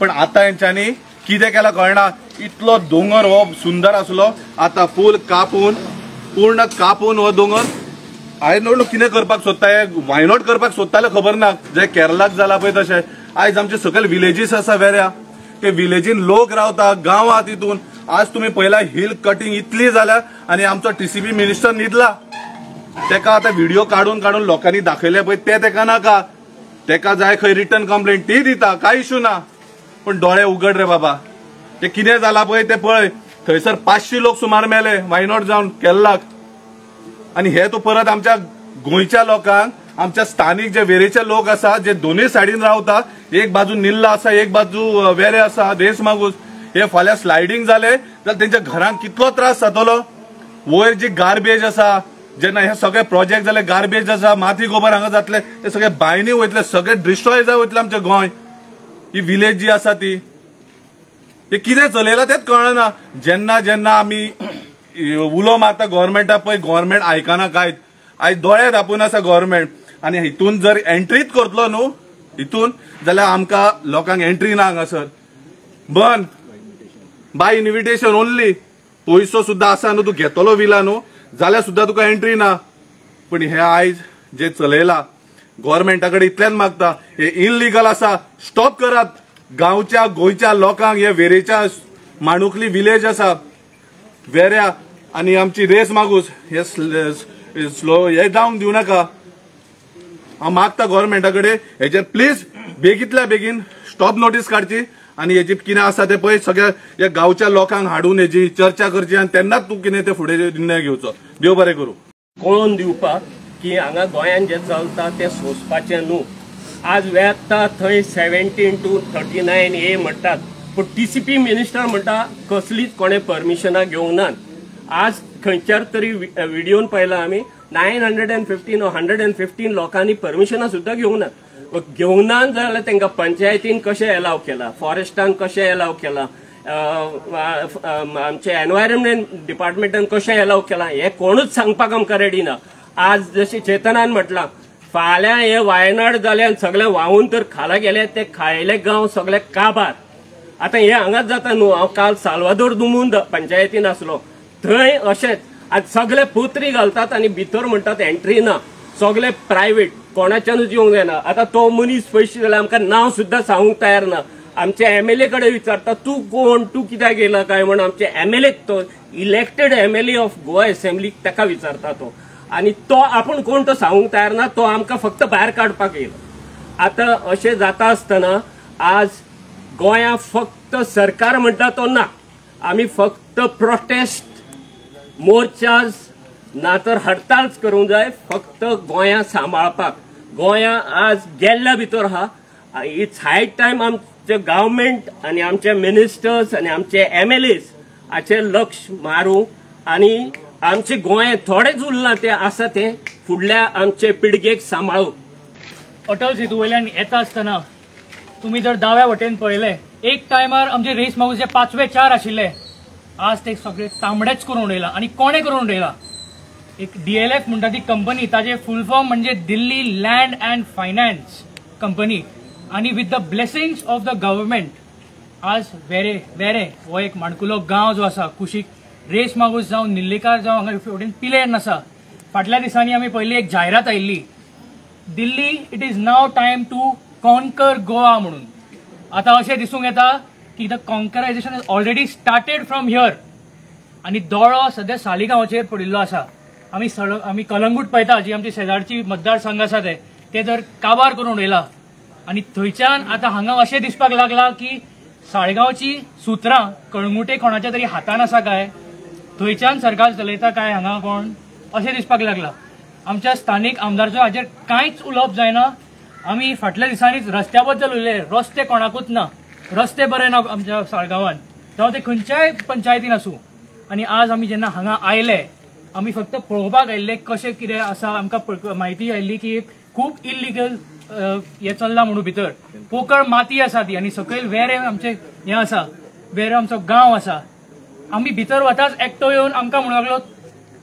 पण आतां हेंच्यांनी कितें केलां कळना. इतलो दोंगर हो सुंदर आसलो, आतां फूल कापून, पूर्ण कापून हो दोंगर. I don't know कितें करपाक सोदता हे, वायनॉट करपाक सोदताले खबर ना. जे केरलाक जाला पळय तशें आयज आमचे सकयल विलेजीस आसा वेऱ्या, ते विलेजीन लोक रावता गांवां तितून. आज तुमी पळयला हिल कटिंग इतली जाल्या आनी आमचो टीसीपी मिनिस्टर न्हिदला. तेका आतां व्हिडिओ काडून काडून लोकांनी दाखयले पळय ते तेका नाका, तेका जाय खंय रिटर्न कंप्लेंट ती दिता, कांय इशू ना. पण दोळे उगड रे बाबा, ते कितें जाला पळय ते पळय. थंयसर 500 लोक सुमार मेले वायनॉट जावन केरलाक. आनी हे तूं परत आमच्या गोंयच्या लोकांक, आमच्या स्थानीक जे वेरेचे लोक आसा, जे दोनूय सायडीन रावता, एक बाजू निल्ला आसा, एक बाजू वेरे आसा, रेस मागूस, हे फाल्यां स्लायडींग जाले जाल्यार तेंच्या घरांक कितलो त्रास जातलो. वयर जी गार्बेज आसा, जेन्ना हे सगळे प्रोजेक्ट जाले गार्बेज आसा, माती गोबर हांगा जातले, ते सगळे बांयनी वयतले, सगळे डिस्ट्रॉय जावन वयतले आमचें गोंय. ही विलेज जी आसा ती ते कितें चलयला तेच कळना. जेन्ना जेन्ना आमी उलो मारता गव्हर्मेंटाक पळय, गव्हर्मेंट आयकना कांयच. आयज दोळे धापून आसा गव्हर्मेंट. आनी हितून जर एंट्रीच करतलो न्हू हितून, जाल्यार आमकां लोकांक एंट्री ना हांगासर. बंद बाय इन्विटेशन ओनली. पयसो सुद्दां आसा न्हू, तूं घेतलो विला न्हू जाल्यार सुद्दां तुका एंट्री ना. पण हे आयज जे चलयला गव्हर्मेंटा कडेन इतलेंच मागता, हे इनलिगल आसा, स्टॉप करात. गांवच्या गोंयच्या लोकांक, हे वेरेच्या माणुकली विलेज आसा वेऱ्या आनी आमची रेस मागूस, हे स्लो हे जावंक दिवं नाका. हांव मागता गव्हर्मेंटा कडेन हेचेर प्लीज बेगींतल्या बेगीन स्टॉप नोटीस काडची आनी हेजी कितें आसा तें पळय सगळ्या ह्या गांवच्या लोकांक हाडून हेजी चर्चा करची आनी तेन्नाच तूं कितें तें फुडें निर्णय घेवचो. देव बरें करूं. कळोवन दिवपाक की हांगा गोंयांत जें चलता तें सोंसपाचें न्हू. आज वेता थंय 17 to 39 A म्हणटात, पूण टीसीपी मिनिस्टर म्हणटा कसलीच कोणें परमिशनां घेवंक नात. आज खंयच्यार तरी व्हिडियोन पळयला आमी 915 115 लोकांनी परमिशनां सुद्दां घेवंक नात. घेवंक ना जाल्यार तांकां पंचायतीन कशें एलाव केला, फॉरेस्टान कशें एलाव केला, आमचे एनवायरमेंट डिपार्टमेंटान कशें एलाव केला, हें कोणूच सांगपाक आमकां रेडी ना. आज जशें चेतनान म्हटलां, फाल्यां हे वायनाड जाले आनी सगळे व्हांवून तर खाला गेले, ते खायले गांव सगळे काबार. आतां हे हांगाच जाता न्हू. हांव काल साल्वादोर दुमून पंचायतीन आसलो, थंय अशेंच आज सगळे पोत्री घालतात आनी भितर म्हणटात एंट्री ना, सगळे प्रायवेट, कोणाच्यानूच येवंक जायना. आतां तो मनीस पयशे जाल्यार आमकां नांव सुद्दां सांगूंक तयार ना. आमच्या एमएलए कडेन विचारता तूं कोण, तूं कित्याक येयला काय म्हण. आमचे एमएलए, तो इलेक्टेड एमएलए ऑफ गोवा एसेंब्लीक ताका विचारता तो, आनी तो आपूण कोण तो सांगूंक तयार ना, तो आमकां फक्त भायर काडपाक येयलो. आतां अशें जाता आसतना आज गोंया फक्त सरकार म्हणटा तो ना, आमी फक्त प्रोटेस्ट मोर्चाज ना तर हडताल्स करूंक जाय फक्त गोंया सांबाळपाक. गोंया आज गेल्ल्या भितर आहा. It's high time आमचे गव्हर्मेंट आनी आमचे मिनिस्टर्स आनी आमचे एमएलएस हाचेर लक्ष मारूं आनी आमचे गोंय थोडेच उरलां तें आसा तें फुडल्या आमचे पिळगेक सांबाळूं. अटल सेतू वयल्यान येता आसतना तुमी जर दाव्या वटेन पळयलें, एक टायमार आमचे रेस मागूस जे 5वे 4 आशिल्ले, आज ते सगळे तांबडेच करून उडयला. आनी कोणें करून उडयला? एक DLF म्हणटा ती कंपनी, ताजे फूल फॉर्म म्हणजे Delhi land and finance company. आनी with the blessings of the government आज वेरे वेरे हो एक माणकुलो गांव जो आसा, कुशीक रेस मागूस जावं निल्लेकार जावं, हांगा वटेन पिलेन आसा. फाटल्या दिसांनी आमी पयली एक जायरात आयिल्ली, Delhi it is now time to conquer Goa म्हणून. आतां अशें दिसूंक येता की the conquerization is already started from here. आनी दोळो सद्या सालिगांवाचेर पडिल्लो आसा. आमी कलंगूट पळयता, जी आमची शेजारची मतदारसंघ आसा ते जर काबार करून उडयला. आनी थंयच्यान आतां हांगा अशें दिसपाक लागला की साळगांवची सुत्रां कळंगुटे कोणाच्या तरी हातान आसा काय, थंयच्यान सरकार चलयता काय हांगा कोण, अशें दिसपाक लागला. आमच्या स्थानीक आमदारचो हाजेर कांयच उलोवप जायना. आमी फाटल्या दिसांनीच रस्त्या बद्दल उलयले, रस्ते कोणाकूच ना, रस्ते बरे ना आमच्या साळगांवान, जावं ते खंयच्याय पंचायतीन आसूं. आनी आज आमी जेन्ना हांगा आयले, आमी फक्त पळोवपाक आयिल्ले कशें कितें आसा. आमकां म्हायती आयिल्ली की खूब इल्लिगल हें चल्लां म्हणून, भितर पोकळ माती आसा ती, आनी सकयल वेरें आमचें हें आसा, वेरें आमचो गांव आसा. आमी भितर वताच एकटो येवन आमकां म्हणूंक लागलो,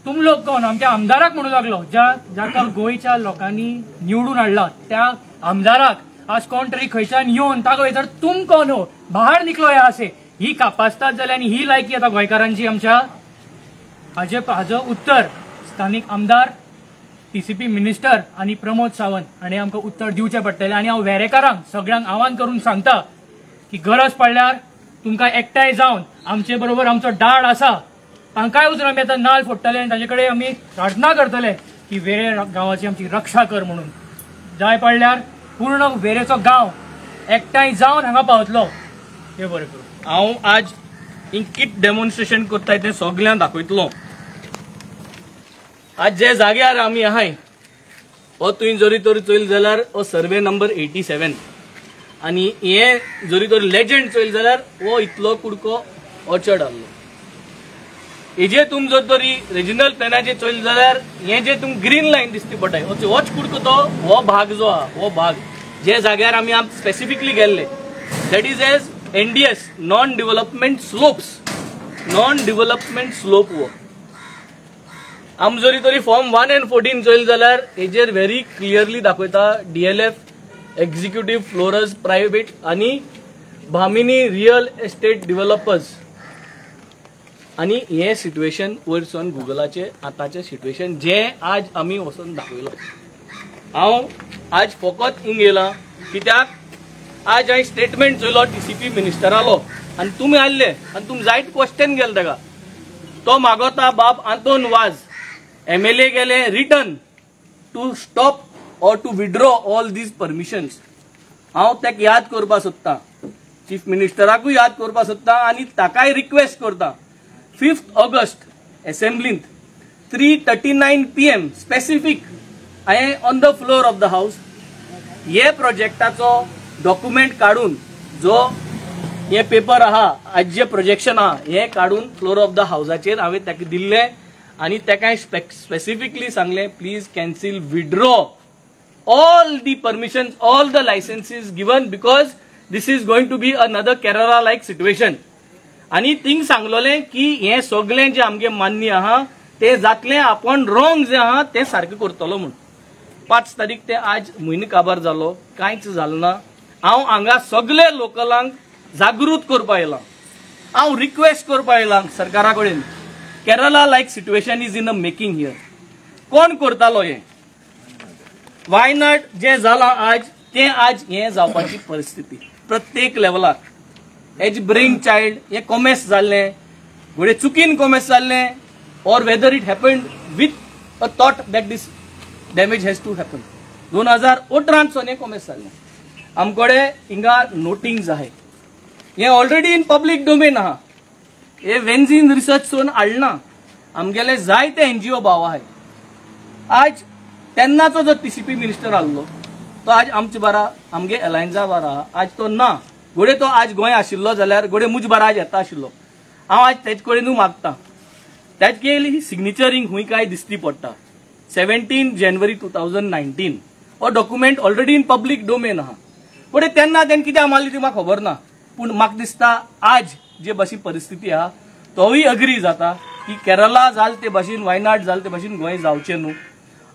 तुम लोक कोण? आमच्या आमदाराक म्हणूंक लागलो, ज्या जाका गोंयच्या लोकांनी निवडून हाडला त्या आमदाराक आज कोण तरी खंयच्यान येवन ताका विचार तुम कोण हो, बाहेर निकलो या असे, ही कापास्तात जाली आनी ही लायकी आतां गोंयकारांची आमच्या. हाजो उत्तर स्थानीक आमदार, टीसीपी मिनिस्टर आनी प्रमोद सावंत हाणें आमकां उत्तर दिवचें पडटलें. आनी हांव वेरेकारांक सगळ्यांक आवाहन करून सांगता की गरज पडल्यार तुमकां एकठांय जावन आमचे बरोबर आमचो डाळ आसा तांकांय वचून आमी आतां नाल फोडटले आनी ताचे कडेन आमी प्रार्थना करतले की वेरे गांवाची आमची रक्षा कर म्हणून. जाय पडल्यार पूर्ण वेरेचो गांव एकठांय जावन हांगा पावतलो. हे बरें करूं. हांव आज कित डेमॉन्स्ट्रेशन करताय तें सगल्यांक दाखयतलो. आज जे जाग्यार आमी आहाय हो तुवें जरी तर चोयल जाल्यार हो सर्वे नंबर 87 आनी हे जरी तर लेजंड चोयल जाल्यार हो इतलो कुडको ऑर्चर्ड आहलो. हेजे तुम जर तरी रिजनल प्लॅनाचेर चोयल जाल्यार हे जे तुम ग्रीन लायन दिसती पडटाय होच कुडको तो हो भाग जो आहा हो भाग जे जाग्यार आमी स्पेसिफिकली गेल्ले that is as NDS non development slopes, non development slope. हो आम जरी तरी फॉर्म 1 and 14 चोयल जाल्यार हेजेर व्हेरी क्लियरली दाखयता डीएलएफ एक्झिक्युटिव्ह फ्लोरस प्रायव्हेट आनी भामिनी रियल एस्टेट डेव्हलपर्स. आनी हे सिट्युएशन वयर सावन गुगलाचे आतांचें सिट्युएशन जें आज आमी वचून दाखयलो. हांव आज फकत हिंग येयलां कित्याक आज हांवें स्टेटमेंट चोयलो टीसीपी मिनिस्टरालो आनी तुमी आयल्ले आनी तुमी जायत क्वेश्चन गेले ताका. तो मागोता बाब आंतोन वाज एमएलए गेले return to stop or to withdraw all these permissions. हांव ताका याद करपाक सोदतां, चीफ मिनिस्टराकूय याद करपाक सोदतां आनी ताकाय रिक्वेस्ट करता 5 ऑगस्ट एसेंब्लींत 3:39 PM specific हांवें on the floor of the house हे प्रोजेक्टाचो डॉक्युमेंट काडून जो हे पेपर आहा आज जे प्रोजेक्शन आहा हे काडून फ्लोर ऑफ the हावजाचेर हांवें ताका दिल्लें आनी ताका स्पेसिफिकली सांगलें please cancel withdraw all the permissions, all the licenses given because this is going to be another Kerala like situation. आनी थिंग सांगलोलें की हें सगळें जें आमगे मान्य आहा तें जातलें, आपूण रॉंग जें आहा तें सारकें करतलो म्हूण. 5 तारीख ते आज म्हयनो काबार जालो, कांयच जालें ना. हांव हांगा सगळे लोकलांक जागृत करपा येयलां, हांव रिक्वेस्ट करपा येयलां सरकारा कडेन. Kerala like situation is in a making here. कोण करतालो हें? वायनाड जें जालां आज तें आज हें जावपाची परिस्थिती प्रत्येक लेवलाक. एज ब्रेन चायल्ड हें कॉमेस जाल्लें, घडये चुकीन कॉमेस जाल्लें or whether it happened with a thought that this damage has to happen. 2018 सोन हें कॉमेस जाल्लें. आमकडे हिंगा नोटिंग्स आहाय, हें ऑलरेडी इन पब्लीक डोमेन आहा. हे वेन्झीन रिसर्च सोन हाडना, आमगेले जायते एनजीओ भाव आहाय. आज तेन्नाचो जो टीसीपी मिनिस्टर आहलो तो आज आमचे बारा आमगे एलायन्सा बारा आज तो ना. घडये तो आज गोंय आशिल्लो जाल्यार घडये मुज बारा आज येता आशिल्लो. हांव आज तेजे कडेनूय मागता तेजे सिग्नेचरींग खूंय काय दिसती पडटा. 17 जानेवारी 2019 हो document already in public domain आहा. घडये तेन्ना तेणें कित्याक मारली ती म्हाका खबर ना, पूण म्हाका दिसता आज जे भाशेन परिस्थिती आहा तोवूय अग्री जाता की केरला जाल ते भाशेन वायनाड जाल ते भाशेन गोंय जावचें न्हू.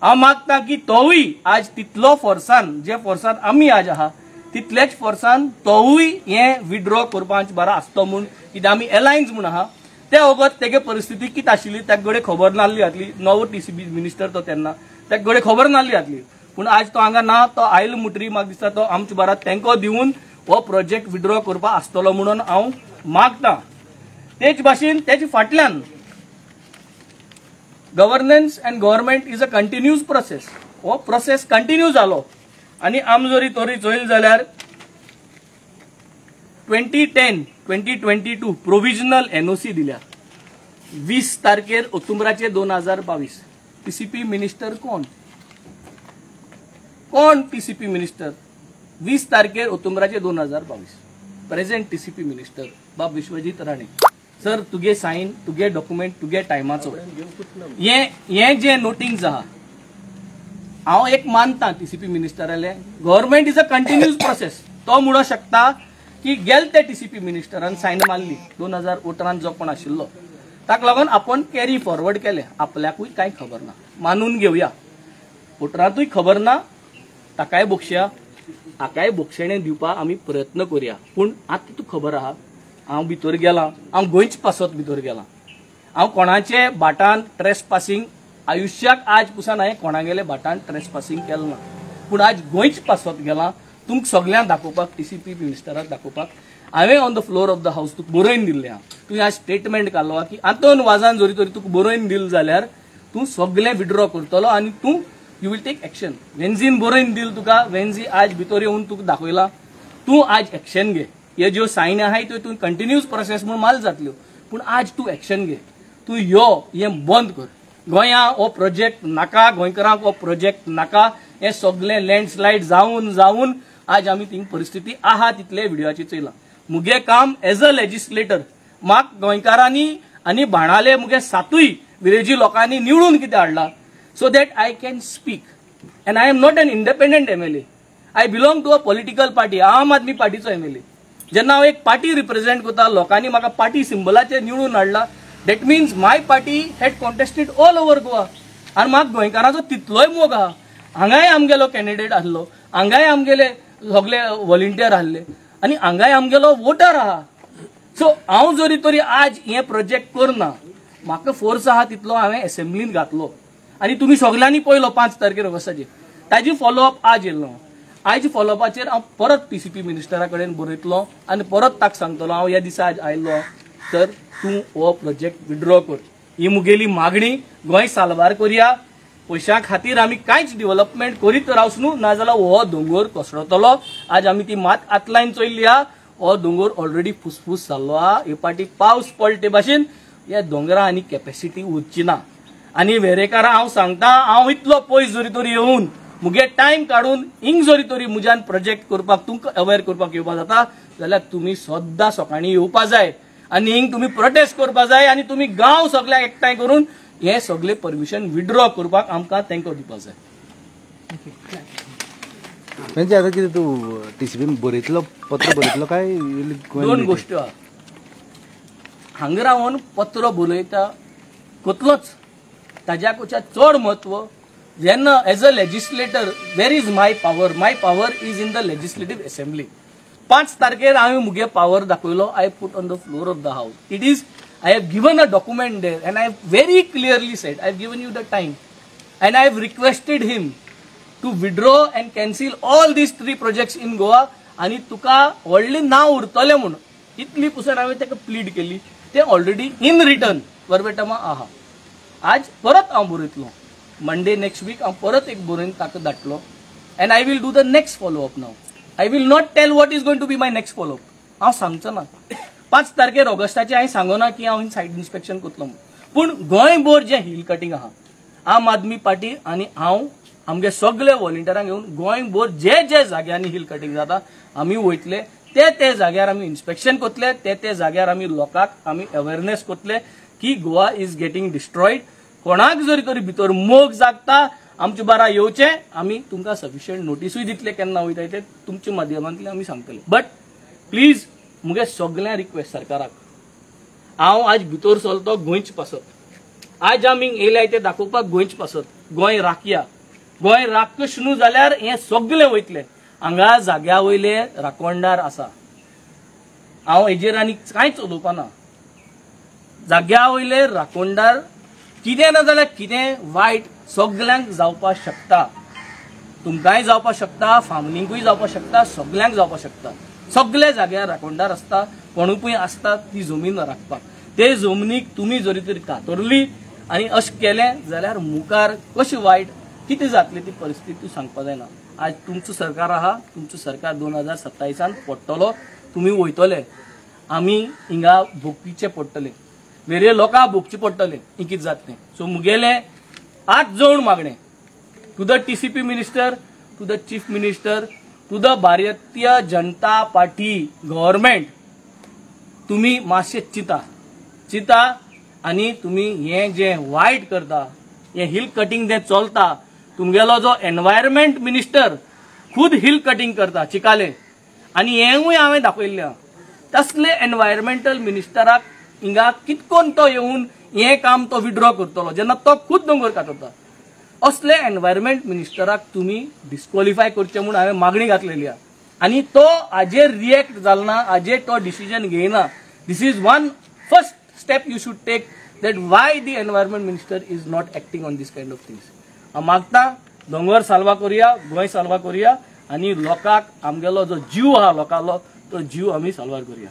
हांव मागता की तोवूय आज तितलो फोर्सान जे फोर्सान आमी आज आहा तितलेच फोर्सान तोवूय हें विड्रॉ करपाक बरो आसतो म्हूण, कित्याक आमी एलायन्स म्हूण आहा. ते वगत तेगे परिस्थिती कितें आशिल्ली ताका घडये खबर नासली जातली. नवो टीसीबी मिनिस्टर तो तेन्ना ताका घडये खबर नासली जातली, पूण आज तो हांगा ना, तो आयलो मुटरी म्हाका दिसता तो आमचे बारा तेंको दिवन हो प्रोजेक्ट विड्रॉ करपाक आसतलो म्हणून हांव मागता. तेच भाशेन तेजे फाटल्यान governance and government is a continuous process. हो प्रोसेस कंटिन्यू जालो आनी आम जरी तोरी चोयल जाल्यार 2010 2022 प्रोविजनल एनओसी दिल्या 20 तारखेर ऑक्टोबराचे 2022. टीसीपी मिनिस्टर कोण कोण टीसीपी मिनिस्टर 20 तारखेर ऑक्टोबराचे 2022 प्रेझेंट टीसीपी मिनिस्टर बाब विश्वजीत राणे सर. तुगे सायन, तुगे डॉक्युमेंट, तुगे टायमाचो हे जे नोटिंग्स आहा हांव एक मानता TCP मिनिस्टराले government is a continuous process. तो म्हणूंक शकता की गेल ते टीसीपी मिनिस्टरान सायन मारली 2018 जो कोण आशिल्लो ताका लागून आपूण कॅरी फॉरवर्ड केले. आपल्याकूय कांय खबर ना, मानून घेवया. 18तूय खबर ना, ताकाय बक्षया. हाकाय बोगशेणें दिवपाक आमी प्रयत्न करुया. पूण आतां तुका खबर आहा हांव भितर गेलां, हांव गोंयच पासत भितर गेलां, हांव कोणाचे भाटान ट्रेस पासिंग आयुष्याक आज पुसान हांवें कोणागेले भाटान ट्रेस पासिंग केलें ना, पूण आज गोंयच पासत गेलां तुमकां सगल्यांक दाखोवपाक, टीसीपी मिनिस्टराक दाखोवपाक हांवें on the floor of the house तुका बरोवन दिल्लें आहा. तुवें आज स्टेटमेंट काडलो की आंतोन वाजान जरी तरी तुका बरोवन दिलें जाल्यार तूं सगळें विड्रॉ करतलो आनी तूं you will take action. वेन्झीन बरोवन दिल तुका, वेन्झी आज भितर येवन तुका दाखयला, तूं आज एक्शन घे. हे ज्यो सायन आहाय त्यो तूं कंटिन्यूस प्रोसेस म्हूण माल जातल्यो, पूण आज तूं एक्शन घे, तूं यो हें बंद कर. गोंया हो प्रोजेक्ट नाका, गोंयकारांक हो प्रोजेक्ट नाका. हे सगळे लँडस्लायड जावन जावन आज आमी ती परिस्थिती आहा तितले व्हिडियोची चोयला. मुगे काम एज अ लेजिस्लेटर, म्हाक गोंयकारांनी आनी बाणाले मुगे सातूय विरेजी लोकांनी निवडून कितें हाडला, so that I can speak. And I am not an independent MLA, I belong to a political party, Aam Aadmi पार्टीचो MLA. जेन्ना हांव एक पार्टी रिप्रेझेंट करता, लोकांनी म्हाका पार्टी सिंबलाचेर निवडून हाडला, that means my party had contested all over Goa. आनी म्हाका गोंयकारांचो तितलोय मोग आहा. हांगाय आमगेलो कॅन्डिडेट आसलो, हांगाय आमगेले सगळे व्हॉलंटियर आहले आनी हांगाय आमगेलो वोटर आहा. सो हांव जरी तरी आज हे प्रोजेक्ट करना, म्हाका फोर्स आहा तितलो हांवें एसेंब्लीन घातलो आनी तुमी सगल्यांनी पळयलो 5 तारखेर ऑगस्टाचेर. ताजी फॉलोअप आज येयल्लो. आयज फॉलोअपाचेर हांव परत टीसीपी मिनिस्टरा कडेन बरयतलो आनी परत ताका सांगतलो हांव ह्या दिसा आज आयल्लो तर तूं हो प्रोजेक्ट विड्रॉ कर. ही मुगेली मागणी. गोंय साल्वार करया, पयशां खातीर आमी कांयच डिव्हलपमेंट करीत रावच न्हू, नाजाल्यार हो दोंगोर कोसळतलो. आज आमी ती मात आतलायन चोयल्ली आहा, हो दोंगोर ऑलरेडी फुसफूस जाल्लो आहा. हे पाटी पावस पडले ते भाशेन ह्या दोंगरा आनी कॅपेसिटी उरची ना. आनी वेरेकारा हांव सांगता, हांव इतलो पयस जरी तरी येवन मुगे टायम काडून हिंग जरी तरी मुज्यान प्रोजेक्ट करपाक तुमकां अवेर करपाक येवपा जाता जाल्यार तुमी सद्दां सकाळीं येवपा जाय आनी हिंग तुमी प्रोटेस्ट करपा जाय आनी तुमी गांव सगळ्याक एकठांय करून हे सगळे परमिशन विड्रॉ करपाक आमकां तेंको दिवपा जाय. म्हणजे आतां कितें तूं टीसीपी बरयतलो, पत्र बरयतलो काय? दोन गोश्टी आहा. हांगा रावन पत्र बरयता कसलोच ताज्या कोच्या चड म्हत्व. जेन्ना as a legislator where is my power, my power is in the legislative assembly. 5 तारखेर हांवें मुगे पावर दाखयलो, I put on the floor of the house. It is I have given a document there and I have very clearly said, I have given you the time and I have requested him to withdraw and cancel all these 3 projects in Goa आनी तुका व्हडलें नांव उरतलें म्हूण इतली Pusan हांवें ताका plead केली. ते ऑलरेडी इन रिटर्न वर्बेटमा आहा. आज परत हांव बरयतलो, मंडे नेक्स्ट वीक हांव परत एक बरोवन ताका धाडटलो and I will do the next follow up. Now I will not tell what is going to be my next follow up, हांव सांगचो ना. 5 तारखेर ऑगस्टाचे हांवें सांगना की हांव सायट इन्स्पेक्शन करतलो म्हूण, पूण गोंयभर जें हिल कटिंग आहा, आम आदमी पार्टी आनी हांव आमगे सगळे व्हॉलंटियरांक घेवन गोंयभर जे जे जाग्यांनी हिल कटिंग जाता आमी वयतले, ते ते जाग्यार आमी इन्स्पेक्शन करतले, ते ते जाग्यार आमी लोकांक आमी अवेरनेस करतले की गोवा is getting destroyed. कोणाक जरी तरी भितर मोग जागता आमचे बारा येवचे, आमी तुमकां सफिशियंट नोटिसूय दितले केन्ना वयता ते तुमच्या माध्यमांतल्यान आमी सांगतले. बट प्लीज मुगे सगळ्या रिक्वेस्ट सरकाराक, हांव आज भितर सरलो गोंयच पासत, आज आमी येयल्याय ते दाखोवपाक गोंयच पासत, गोंय राखया. गोंय राखश न्हू जाल्यार हें सगळें वयतलें. हांगा जाग्या वयले राखणदार आसा, हांव हेजेर आनी कांयच उलोवपा ना. जाग्या वयले राखणदार कितें ना जाल्यार कितें वायट सगल्यांक जावपाक शकता, तुमकांय जावपाक शकता, फार्मिंगूय जावपाक शकता, सगल्यांक जावपाक शकता. सगळे जाग्यार राखणदार आसता, कोणूय आसता ती जमीन राखपाक. ते जमनीक तुमी जरी तरी कातरली आनी अशें केलें जाल्यार मुखार कशी वायट कितें जातली ती परिस्थिती सांगपा जायना. आज तुमचो सरकार आहा, तुमचो सरकार 2027 पडटलो, तुमी वयतले, आमी हिंगा भोगचे पडटले, वेरे लोकांक भोगचे पडटले, ही कितें जातलें. सो मुगेले 8 जण मागणें to the TCP minister, to the chief minister, to the Bharatiya Janata Party government, तुमी मातशें चिंता चिंता आनी तुमी हें जें वायट करता, हें हिल कटिंग जें चलता, तुमगेलो जो एनवायरमेंट मिनिस्टर खुद हिल कटिंग करता चिकाले, आनी हेंवूय हांवें दाखयल्लें आहा. तसले एनवायरमेंटल मिनिस्टराक हिंगा कितकोन तो येवन हें काम तो विड्रॉ करतलो जेन्ना तो खुद दोंगर कातरता. असले एनवायरमेंट मिनिस्टराक तुमी डिस्क्वॉलिफाय करचे म्हूण हांवें मागणी घातलेली आहा आनी तो हाजेर रिएक्ट जालना, हाजेर तो डिसिजन घेयना. This is one first step you should take that why the environment minister is not acting on this kind of things. हांव मागता दोंगर साल्वा करुया, गोंय साल्वा करुया आनी लोकांक आमगेलो जो जीव आहा लोकांलो तो जीव आमी साल्वार करुया.